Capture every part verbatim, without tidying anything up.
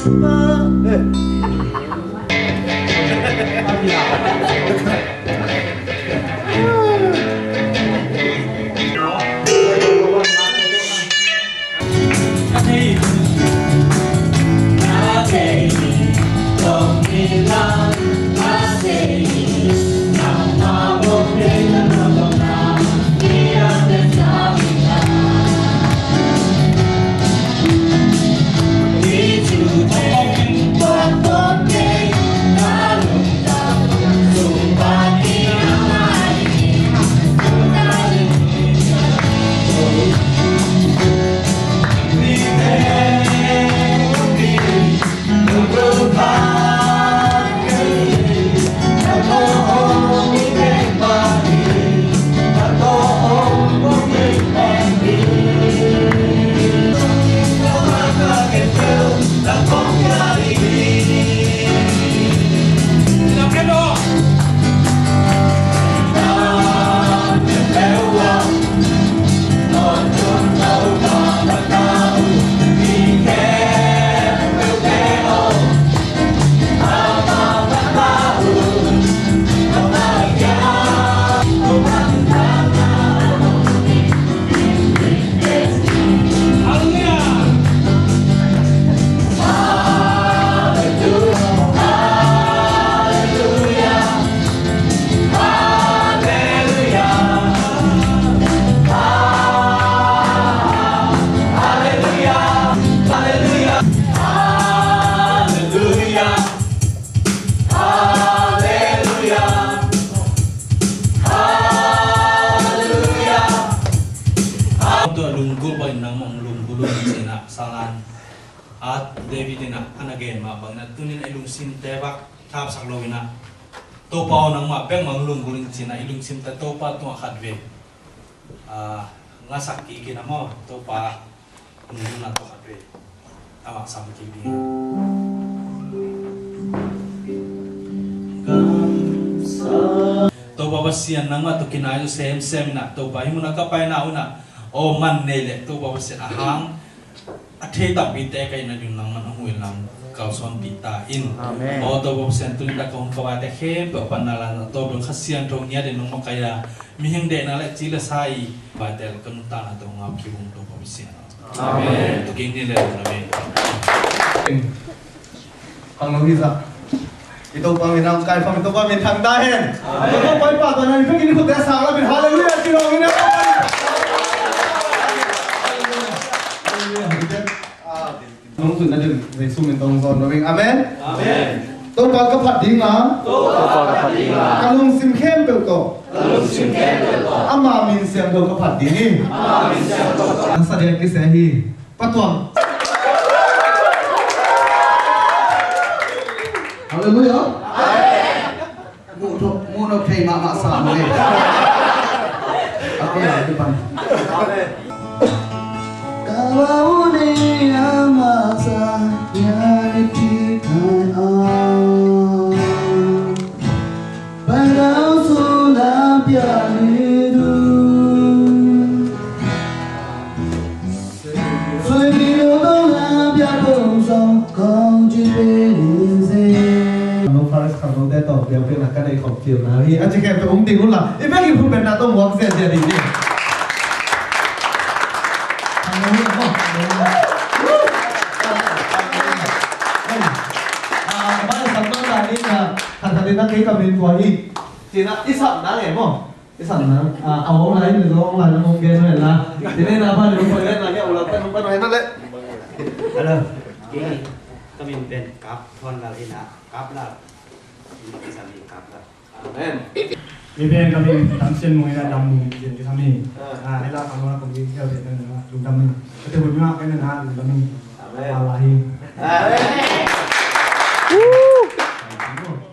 Tua lunggulh bangin nangmah lunggulh un ci-in ah, Salan a David in ah a na gen mah bangin ah, tuni-in ah i lungsimte bek thapsak lo-in ah, Topa aw, nangmah bek mah lunggulh ing ci-in ah i lungsimte Topa tungah khatvei, ah, ngasak kik in ah maw, Topa lunggulhna tawh khatvei amah sam kik ding. Topa Pasian, nangmah tawh kinai uh semsem in ah, Topa, hih munah ka paina uh in ah aw man nei leh, Topa Pasian, a hang a thei tampite ka hihna ding nangman hong huhilh, nang kalsuanpih ta in. Amen. Aw Topa Pasian, tuni-in ah ka hong ka vaite khempeuh panna la-in ah, Topa Kha Siangtho ngiat in hong makaih a, mihing deihna le ci le sa i vaite le ka nuntakna tawh hong ap kik un, Topa Pasian. Amen. Amen. Tukin ni le, amen. Hang lo hi sa. I Topa min hong kai pha, i Topa min thang ta hen. Amen. I Topa i pahtawi na, i pek in i khutte sang la, min halleluiah ci lo min. Hallelujah. Hallelujah. Nong zui nading Jesu min tawh hong zawn lo ing. Amen. Amen. Topa ka phat ding a, Topa ka phat ding a, ka lungsim khempeuh tawh, ka lungsim khempeuh tawh, ama min siangtho ka phat ding hi. Ama min siangtho ka phat. Nasa dia kiseh hi. Patuang. Hallelujah. Amen. Muh thok, muh nok thei mahmah sa mah e. A koi a kipan. Ka lau ni a masa ya ni ti kai a. Pai lau su la pia ni du. Sui ni lo lo la pia pong song kong ji pe ni se. Lo Faris khang lo te tawh biakpiakna ka nei khop fielna hi. A ci khempeuh um ding un la, i biakinn khut betna tawh muak ziahziah ding hi. Khang lo hi maw. Ah, ka ban sam mah ta ni na, khat khat in na kei ka min tua hi. Ci-in ah i sam na ngei maw. I sam na, ah, a hong lai, mi zo hong lai na hong gen hen la. Tine na pa ni hong pai hen la, ya u la pa hong pa hen la le. Hello. Kei ka min pen Kap Thon Lal hi na, Kap Lal. Ka min Kap Lal. Amen. Kei pen ka min Tam Sian Mung hi na, Dam Mung Sian ki sam hi. Ah. Ah, hi la ka ma kong ki kial pen na, Lung Dam Mung. Ka te hun nga pen na, Lung Dam Mung. Amen. Ah, la hi. Amen. Woo!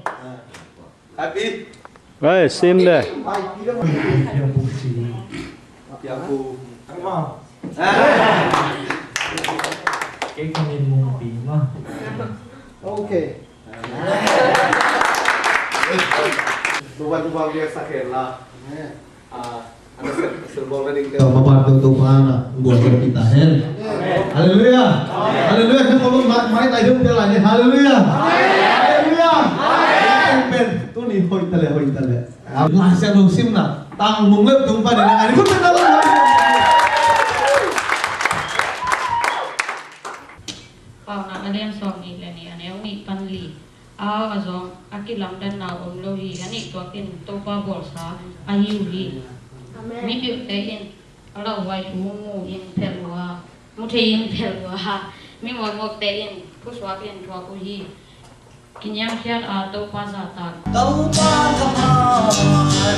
Ah. Happy. Sim de. Piangpu. Kei ka min Mungpi maw. Okay. Tuban tuban biak sa khen la. Ah, ana sel bol na ding te. Maban to to pa na buat kita hen. Halleluiah. Halleluiah. Hong ko lo mai mai tai dum te lai ni. Halleluiah. Halleluiah. Pen pen tuni hoih ta leh, hoih ta leh. Lai Siangtho simna tang mung lep tung pan ni na. Ai, khut beng ta lo. Paunak a lian sawm nih le nih, a neu nih pan li. Au a zong a kilamdanna om lo hi. A nih tuakin Topa bawlsa ahi uh hi. Amen. Mipilte in a lauhuai thu mu in phel uh a, mu thei in phel uh a, mi mawkmawkte in phusuak in thuak uh hi. Kiniamkhiat a Topa zahtak. Topa ka hmai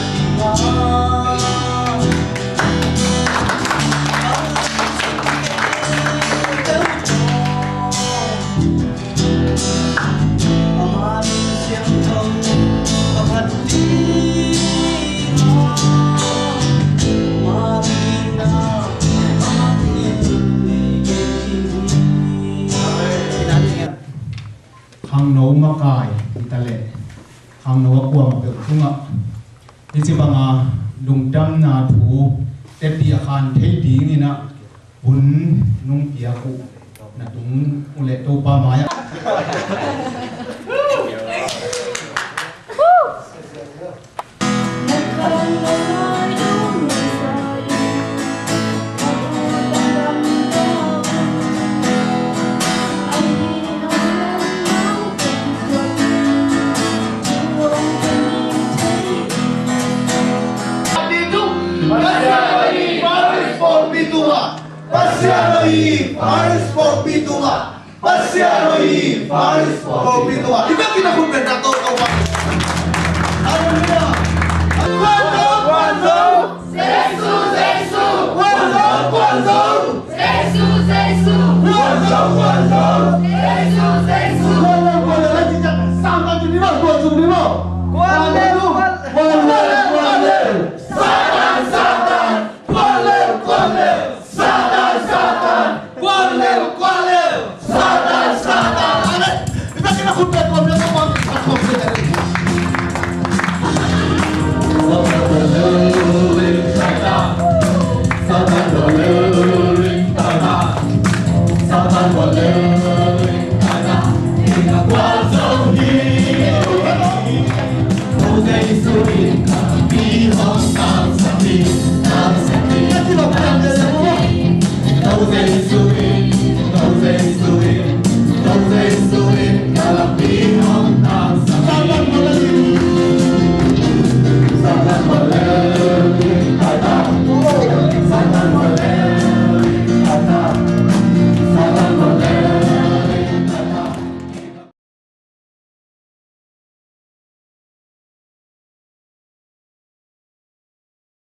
Khangno makai hi ta leh, khangno a kuamah peuh tungah hi ci banga lungdamna thu tepih a khan thei dingin ah hun nung piak uh na tung uh leh Topa mai-ah. Pasian aw, i Faris pawlpi tungah. Pasian aw, i Faris pawlpi tungah. Pasian aw, i Faris pawlpi tungah. I biakinn a khut beng tak tawh tawh bang. Halleluiah. Kuan zo, kuan zo. Jesu, Jesu. Kuan zo, kuan zo. Jesu, Jesu. Kuan zo, kuan zo. Jesu, Jesu. Kuan zo, kuan zo. Kuan zo, kuan zo. Kuan zo, kuan zo. Kuan zo, kuan zo. Satan, Satan. Kuan lel, kuan lel, Satan, Satan. Kuan lel, kuan lel, Satan, Satan. Amen.